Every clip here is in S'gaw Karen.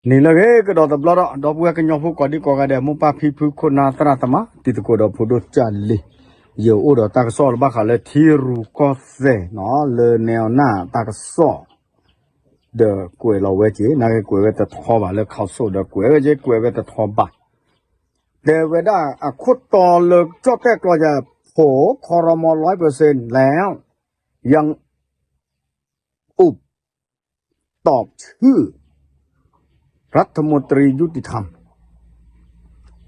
နံၤလၢအဂ့ၤကဒီးတဘျီဒီး ဒီပုၢ်ဝဲၢ်ကညီဖိကိးဒံကိးဂၤဒဲး မိၢ်ပၢ်ဖံဖု ခိၣ်နၢ်သရၣ်သမါ တံၤသကိးဒီးဖိဒိၣ်ကၢ်လံၤ, ယအိၣ်ဒီးတၢ်ကစီၣ်လၢဘၣ်ဃးလၢထံရူၢ်ကီၢ်သဲးနီၤ လၢနဲအီနၢ်တၢ်ကစီၣ် ဒီးကွဲးလီၤဝဲက့ၤ နာ်က့ကွဲးဝဲတထီဘၣ်လၢ council ဒီးကွဲးဝဲက့ၤ ကွဲးဝဲတထီဘၣ် တဲဝဲဒၣ်အခိၣ်တီလၢကၠီၣ်တဲၣ်ကျီယၤ ผม ครม. ร้อยเปอร์เซ็นต์ แล้ว ยัง อบ ตอบชื่อ รัฐมนตรียุติธรรม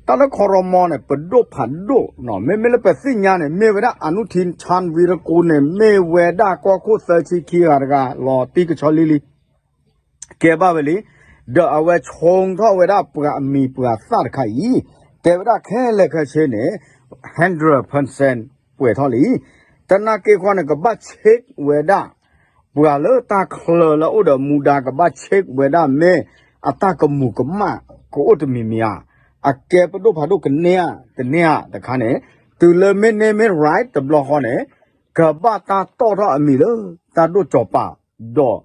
တၢ်လၢ ครม. န့ၣ် ပဒိၣ်ဖးဒိၣ်နီၤ မ့မ့ၢ်လၢပသ့ၣ်ညါန့ၣ် မ့ၢ်ဝဲဒၣ် อนุทิน ชาญวีรกูล န့ၣ် မ့ၢ်ဝဲဒၣ်ကီၢ်ခိၣ်သၢဆံခံဂၤတဂၤ လီၤတံၢ်ကဆီလံလံ ကဲဘၣ်ဝဲလံ, ဒီးအဝဲဆူထီၣ်ဝဲဒၣ်ပှၤအမံၤပှၤသၣ်တခါအံၤ, တဲဝဲဒၣ်ခဲလၢာ်ခဲဆ့န့ၣ် hundred percent ပှဲၤထီၣ်လံ, တနာ်က့ၤဃီန့ၣ် ကဘၣ် check ဝဲဒၣ် ပှၤလၢတၢ်ချၢလၢအိၣ်ဒီးမူဒါ ကဘၣ် check ဝဲဒၣ်မ့ၢ် အတၢ်ကမူၤကမၣ် ကအိၣ်တမံၤမံၤဧါ, အကဲပဒိၣ်ဖးဒိၣ်ကန့ၢ်ဧါ တန့ၢ်ဧါတခါန့ၣ်, တုၤလၢမ့ၢ်န့ၢ်မ့ၢ် right တဘျီဃီန့ၣ် ကဘၣ်တၢ်တီၣ်ထီၣ်အမံၤလၢ တၢ်ဒိၣ်စီၤပၤ, ဒီး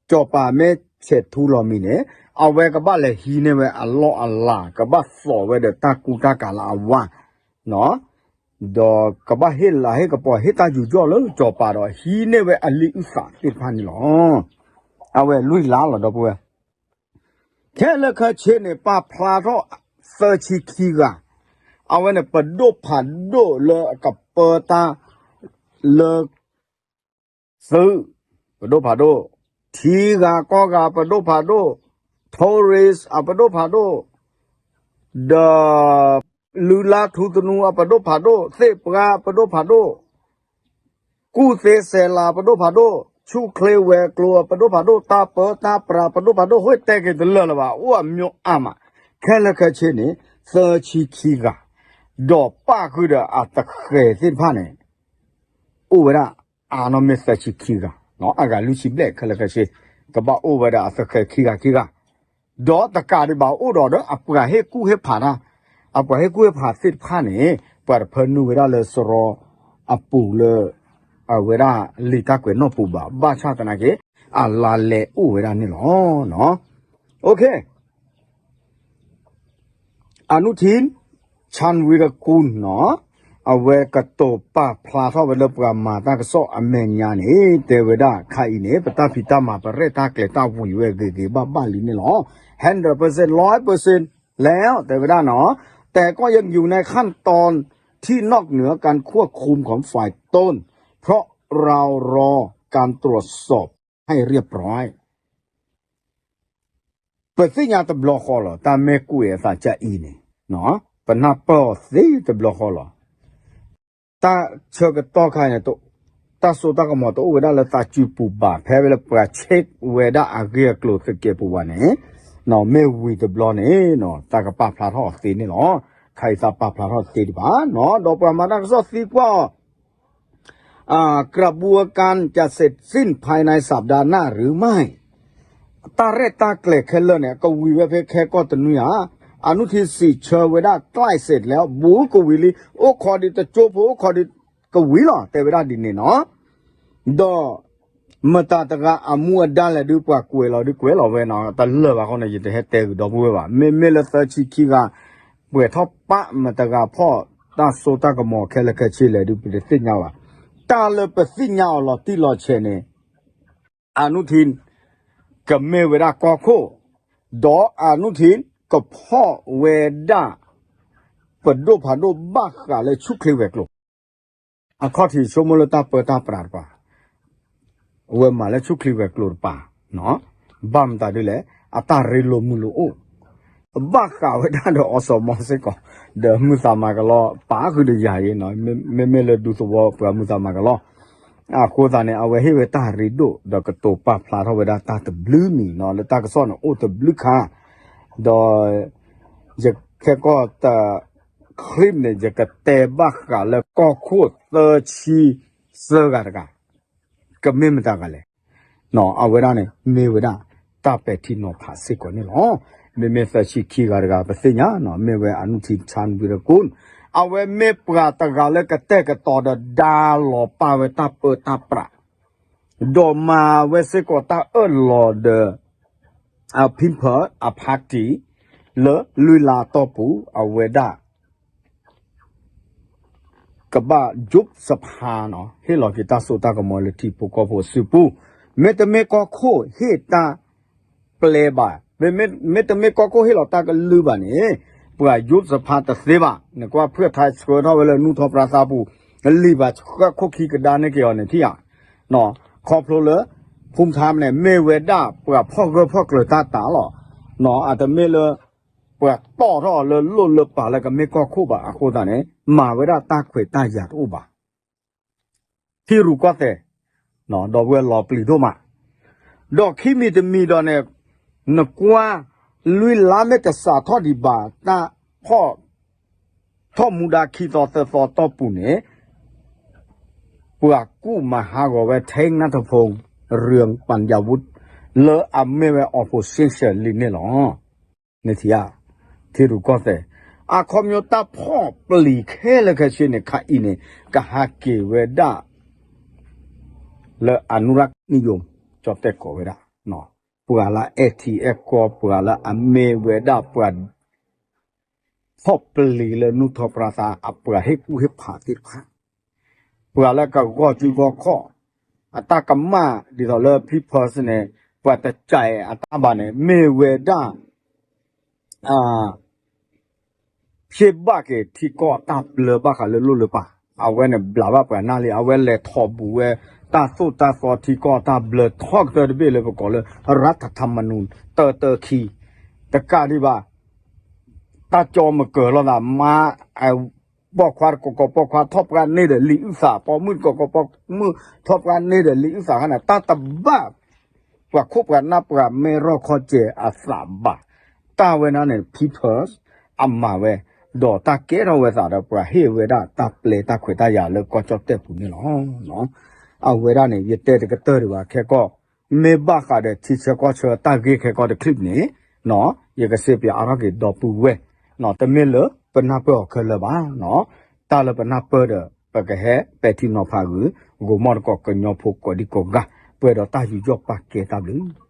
စီၤပၤမ့ၢ်ဆဲးထူလီၤမံၤန့ၣ် အဝဲကဘၣ်လဲၤဟံးန့ၢ်ဝဲအလီၢ်အလၤ ကဘၣ်သိးဝဲဒီးတၢ်ကူတၢ်ကၤလၢအဝါ ဒီးကဘၣ်ဟ့ၣ်လၤဟ့ၣ်ကပီၤ ဟ့ၣ်တၢ်ယူးယီၣ်လၢစီၤပၤဒီး ဟံးန့ၢ်ဝဲအလံာ်အုၣ်သးသ့ၣ်တဖၣ်န့ၣ်လီၤ. အဝဲလွံၢ်လါလီၤ ဒီပုၢ်ဝဲၢ်, ခဲလၢာ်ခဲဆ့န့ၣ် ပာ်ဖျါထီၣ်သၢဆံခံဂၤ, အဝဲန့ၣ် ပဒိၣ်ဖးဒိၣ်လၢအကပၢတၢ်လၢ သုး ပဒိၣ်ဖးဒိၣ်, ထံဂၤကီၢ်ဂၤပဒိၣ်ဖးဒိၣ်, tourist အပဒိၣ်ဖးဒိၣ်, ဒီး လုၢ်လါထူသနူအပဒိၣ်ဖးဒိၣ်, သ့ၣ်ပှၢ်ပဒိၣ်ဖးဒိၣ်, ကူၣ်သ့စဲးလၤပဒိၣ်ဖးဒိၣ်, ဆူၣ်ချ့ဝဲၤကျိၤအပဒိၣ်ဖးဒိၣ်, တၢ်ပၢတၢ်ပြးပဒိၣ်ဖးဒိၣ်, ဟိတတဲက့ၤတလၢာ်လၢၤဘၣ်, အိၣ်အမျိုးအါမး, ခဲလၢာ်ခဲဆ့န့ၣ် သၢဆံခံဂၤ, ဒီးပၣ်ဃုာ်ဒီးအသဃဲၤသ့ၣ်တဖၣ်န့ၣ် အိၣ်ဝဲဒၣ်အါနီၢ်မ့ၢ်သၢဆံခံဂၤ, အဂၤလွံၢ်ဆံဘျဲၣ်ခဲလၢာ်ခဲဆ့, ကဘၣ်အိၣ်ဝဲဒၣ်အသဃဲၤခံဂၤခံဂၤ, ဒီးတကးဒံးဘၣ်အိၣ်ဒီးဒီးအပှၤဟ့ၣ်ကူၣ်ဟ့ၣ်ဖးတၢ်, အပှၤဟ့ၣ်ကူၣ်ဟ့ၣ်ဖးသ့ၣ်တဖၣ်န့ၣ် ပှၤတဖၢနုာ်ဝဲဒၣ်လၢစရီအပူၤလၢ အဝဲဒၣ်လံာ်တၢ်ကွဲးနီၣ်ပူၤဘၣ်, ဘၣ်ဆၣ်သနာ်က့ အလါလဲအိၣ်ဝဲဒၣ်န့ၣ်လီၤ. အနုထံၣ် ချၣ်ဝံရကူၣ်နီၤ, အဝဲကတိၤပာ်ဖျါထီၣ်ဝဲလၢပှၤမၤတၢ်ကစီၣ်အမဲာ်ညါန့ၣ် တဲဝဲဒၣ်ခါအံၤန့ၣ် ပတၢ်ဖံးတၢ်မၤပရဲၣ်တၢ်ကျဲၤတၢ်ဝံၤဝဲဂ့ၤဂ့ၤဘၣ်ဘၣ်လံန့ၣ်လီၤ. hundred percent ร้อยเปอร์เซ็นต์ แล้ว တဲဝဲဒၣ်နီၤ, แต่ก็ยังอยู่ในขั้นตอนที่นอกเหนือการควบคุมของฝ่ายต้น เพราะเรารอการตรวจสอบให้เรียบร้อย ပသ့ၣ်ညါတဘျီဃီလီၤ, တၢ်မ့ၢ်ကွဲးအသးကအံၤန့ၣ်, ပနၢ်ပၢၢ်အီၤသ့တဘျီဃီလီၤ. တၢ်ဆၢကတီၢ်ခါန့ၣ် တၢ်စိတၢ်ကမီၤတအိၣ်ဝဲဒၣ်လၢသးစုပူၤဘၣ်, ဖဲဝဲလၢပှၤ check ဝဲဒၣ်အဂ့ၢ်အကျိၤသကဲးပဝးန့ၣ်, မ့ၢ်ဝံၤတဘျီန့ၣ် တၢ်ကပာ်ဖျါထီၣ်အီၤသ့န့ၣ်လီၤ. ခါအံၤသးပာ်ဖျါထီၣ်သ့ဒံးဘၣ်နီၤ, ဒီးပှၤမၤတၢ်ကစီၣ်သံကွၢ်အီၤ กระบวนการจะเสร็จสิ้นภายในสัปดาห์หน้าหรือไม่ တၢ်ရဲၣ်တၢ်ကျဲၤခဲလၢာ်န့ၣ် ကဝံၤဝဲဖဲခဲကီၢ်တနွံဧါ, အနုထံၣ်စံးဆၢဝဲဒၣ် ใกล้เสร็จแล้ว ဘူးကဝံၤလံ, အိၣ်ခိးဒံးတကၠိဖိ အိၣ်ခိးဒံးကဝံၤလီၤ တဲဝဲဒၣ်ဒ်န့ၣ်နီၤ, ဒီး မတၤတဂၤအမူအဒါလဲၣ်ဒုး ပှၤကွဲးလီၤဒုးကွဲးလီၤဝဲနီၤ, တလၢာ်ဘၣ်ဃီန့ၣ် ယတဟဲတဲဂ့ၤဒီပုၢ်ဝဲၢ်ဘၣ်, မ့မ့ၢ်လၢသၢဆံခံဂၤ ပှဲၤထီၣ်ပၢ်မတၤတဂၤဖီၣ် တၢ်စိတၢ်ကမီၤခဲလၢာ်ခဲဆ့လဲၣ်ဒုး ပတသ့ၣ်ညါဘၣ်. တၢ်လၢပသ့ၣ်ညါအီၤလီၤတံၢ်လီၤဆဲးန့ၣ် အနုထံၣ် ကမ့ၢ်ဝဲဒၣ်ကီၢ်ခိၣ်, ဒီးအနုထံၣ် ကဖီၣ်ဝဲဒၣ် ပဒိၣ်ဖးဒိၣ်ဘၣ်ဃးလၢဆူၣ်ချ့ဝဲၤကျိၤ အခီၣ်ထံးဆိကမိၣ်လၢတၢ်ပၢတၢ်ပြးတပၤ အဝဲမၤလၢဆူၣ်ချ့ဝဲၤကျိၤတပၤ, ဘၣ်မတၤဒ်လဲၣ်, အတၢ်ရ့လိာ်မုာ်လိာ်အိၣ် ဘၣ်ဃးဝဲဒၣ်ဒီး အီစီၤမီၤ စ့ၢ်ကီး, ဒီးမုၢ်သးမၤကလီ ပာ်ဃုာ်ဒီးယၤအံၤ, မ့မ့ၢ်လၢဒူသဝီပှၤမုၢ်သးမၤကလီ, အဃိသတးန့ၣ် အဝဲဟ့ၣ်ဝဲတၢ်ရ့ဒိၣ် ဒီးကတိၤပာ်ဖျါထီၣ်ဝဲဒၣ်တၢ်တဘျုးမံၤနီၤ, လၢတၢ်ကစီၣ်န့ၣ်အိၣ်တဘျုးခါ, ဒီး ယခဲကီၢ်တ clip န့ၣ် ယကတဲဘၣ်ဃးလၢကီၢ်ခိၣ်သၢဆံသၢဂၤတဂၤ ကမ့ၢ်မတၤဂၤလဲၣ်. အဝဲဒၣ်န့ၣ် မ့ၢ်ဝဲဒၣ်တၢ်ပဲာ်ထံနီၤဖးစ့ၢ်ကီးန့ၣ်လီၤ. မ့မ့ၢ်သၢဆံခံဂၤတဂၤ ပသ့ၣ်ညါ, မ့ၢ်ဝဲအနုထံၣ် ချၣ်ဝံရကူၣ်, အဝဲမ့ၢ်ပှၤတဂၤလၢကတဲာ်ကတီၤဒီးဒါလီၤပာ်ဝဲတၢ်ပၢတၢ်ပြး ဒီးမၤဝဲစ့ၢ်ကီးတၢ်အၢၣ်လီၤဒီး People's Party လၢလွံၢ်လါအတီၢ်ပူၤ အဝဲဒၣ် ကဘၣ် ยุบสภา နီၤ ဟ့ၣ်လီၤက့ၤတၢ်စိတၢ်ကမီၤလၢထံဖိကီၢ်ဖိအစုပူၤ, မ့တမ့ၢ်ကီၢ်ခိၣ်ဟ့ၣ်တၢ်ပျဲဘၣ်, မ့တမ့ၢ်ကီၢ်ခိၣ်ဟ့ၣ်လီၤတၢ်ကလုၢ်ဘၣ်န့ၣ် ပှၤ ยุบสภา တသ့ဘၣ်, နကွၢ်ဖုၣ်ထါဆှၢထီၣ်ဝဲလၢနူၢ်ထီၣ်ပြါသးပူၤ, လံာ်ဘၣ်ဆှၢခိၣ်ခံကဒါန့ၢ်က့ၤအီၤန့ၣ်ထံၣ်ဧါ, ခီဖျိလၢ ဖူထါန့ၣ် မ့ၢ်ဝဲဒၣ်ပှၤဖီၣ်ဂၢၢ်ဖီၣ်ကျၢၤတၢ်တၢ်လီၤ, အတမ့ၢ်လၢ ပှၤတီၢ်ထီၣ်အီၤလၢလိၣ်လၢပာ်လၢကမ့ၢ်ကီၢ်ခိၣ်ဘၣ်အဃိသတးန့ၣ် မၤဝဲဒၣ်တၢ်ခွဲးတၢ်ယာ်တအိၣ်ဘၣ်. ထံရူၢ်ကီၢ်သဲး ဒီပုၢ်ဝဲၢ်လီၤပျံၤဒိၣ်မး, ဒီးခံမံၤတမံၤဒီးန့ၣ် နကွၢ် လွံၢ်လါမ့ၢ်တစးထီၣ်ဒံးဘၣ် တၢ်ဖီၣ် ထီၣ်မူဒါခံသီသၢသီတီၢ်ပူၤန့ၣ် ပှၤကူၣ်မၤဟးဂီၤဝဲ ထံနၢ်ထဖိ ရၢၢ်ပၣ်ယၤဝူး လၢအမ့ၢ်ဝဲ opposition လံန့ၣ်လီၤ. နထံၣ်ဧါ, ထံရူၢ်ကီၢ်သဲး အခီပညီတၢ်ဖီၣ်ပျံၤခဲလၢာ်ခဲဆ့န့ၣ် ခါအံၤန့ၣ် ကဟးက့ၤဝဲဒၣ် လၢအနုရၢ်နံၣ်ယိၤ ကၠီၣ်တဲၣ်ကိးဝဲဒၣ် ပှၤလၢအဲၣ်ထံအဲၣ်ကီၢ် ပှၤလၢအမ့ၢ်ဝဲဒၣ်ပှၤ ဖီၣ်ပျံၤလၢနူၢ်ထီၣ်ပြါသး အပှၤဟ့ၣ်ကူၣ်ဟ့ၣ်ဖးသ့ၣ်တဖၣ်, ပှၤလၢကဂီၢ်စုဂီၢ်ခီၣ် အတၢ်ကမၣ်ဒ်သိးလၢ People's န့ၣ် ပှၤတကးအတၢ်ဘၣ်န့ၣ် မ့ၢ်ဝဲဒၣ် ဖျ့ဘၣ်က့ၤထံကီၢ်အတၢ်ဘျၢဘၣ်ဃးလၢလိၣ်လၢပာ်, အဝဲန့ၣ်ဘျးဘၣ်ပှၤနၢ်လံ, အဝဲလဲၤထီၣ်ဘူးဝဲ တၢ်သိၣ်တၢ်သီထံကီၢ်အတၢ်ဘျၢထီကတၢၢ်တဘ့ၣ်လၢပကိးလၢ ရၢထထမနူ တၢတၢခံ, တကးဒံးဘၣ် တၢ်ကၠီမကၢၤလိာ်သး မါ ပိာ်ခွါတကီးကီးပိာ်ခွါထီၣ်ပှၢ်န့ၢ်ဒီးလံာ်အုၣ်သး, ပိာ်မုၣ်တကီးကီးပိာ်မုၣ်ထီၣ်ပှၢ်န့ၢ်ဒီးလံာ်အုၣ်သးခါန့ၣ် တၢ်တဘၣ် ပှၤခိၣ်ပှၤနၢ်ပှၤမ့ၢ်ရီၢ်ခီၣ်စဲၤအသးဘၣ်. တၢ်ဝဲန့ၣ်န့ၣ် People's အမၤဝဲ, ဒီးတၢ်ကဲထီၣ်ဝဲသးဒီးပှၤဟ့ၣ်ဝဲဒၣ်တၢ်ပျဲတၢ်ခွဲးတၢ်ယာ်လၢကီၢ်ကၠီၣ်တဲၣ်ပူၤန့ၣ်လီၤ. အဝဲဒၣ်န့ၣ် ယတဲတကတၢၢ်ဒံးဘၣ်ခဲကီၢ်, မ့ၢ်ဘၣ်ဃးဒီးထံဆၢကီၢ်ဆၢတၢ်ဂ့ၢ်ခဲကီၢ်တချံးန့ၣ် ယကစ့ပၠးအါထီၣ်က့ၤဒီပုၢ်ဝဲၢ်, တမ့ၢ်လၢပနၢ်ပၢၢ်အီၤခဲလၢာ်ဘၣ်. တၢ်လၢပနၢ်ပၢၢ်ဒီး ပကဟဲပဲာ်ထံနီၤဖးဂုာ် ဂိၤမီၣ်တကိးကညီဖိကိးဒံကိးဂၤ ပှဲၤဒီးတၢ်ယူးယီၣ်ပာ်ကဲတၢ်ဘျုး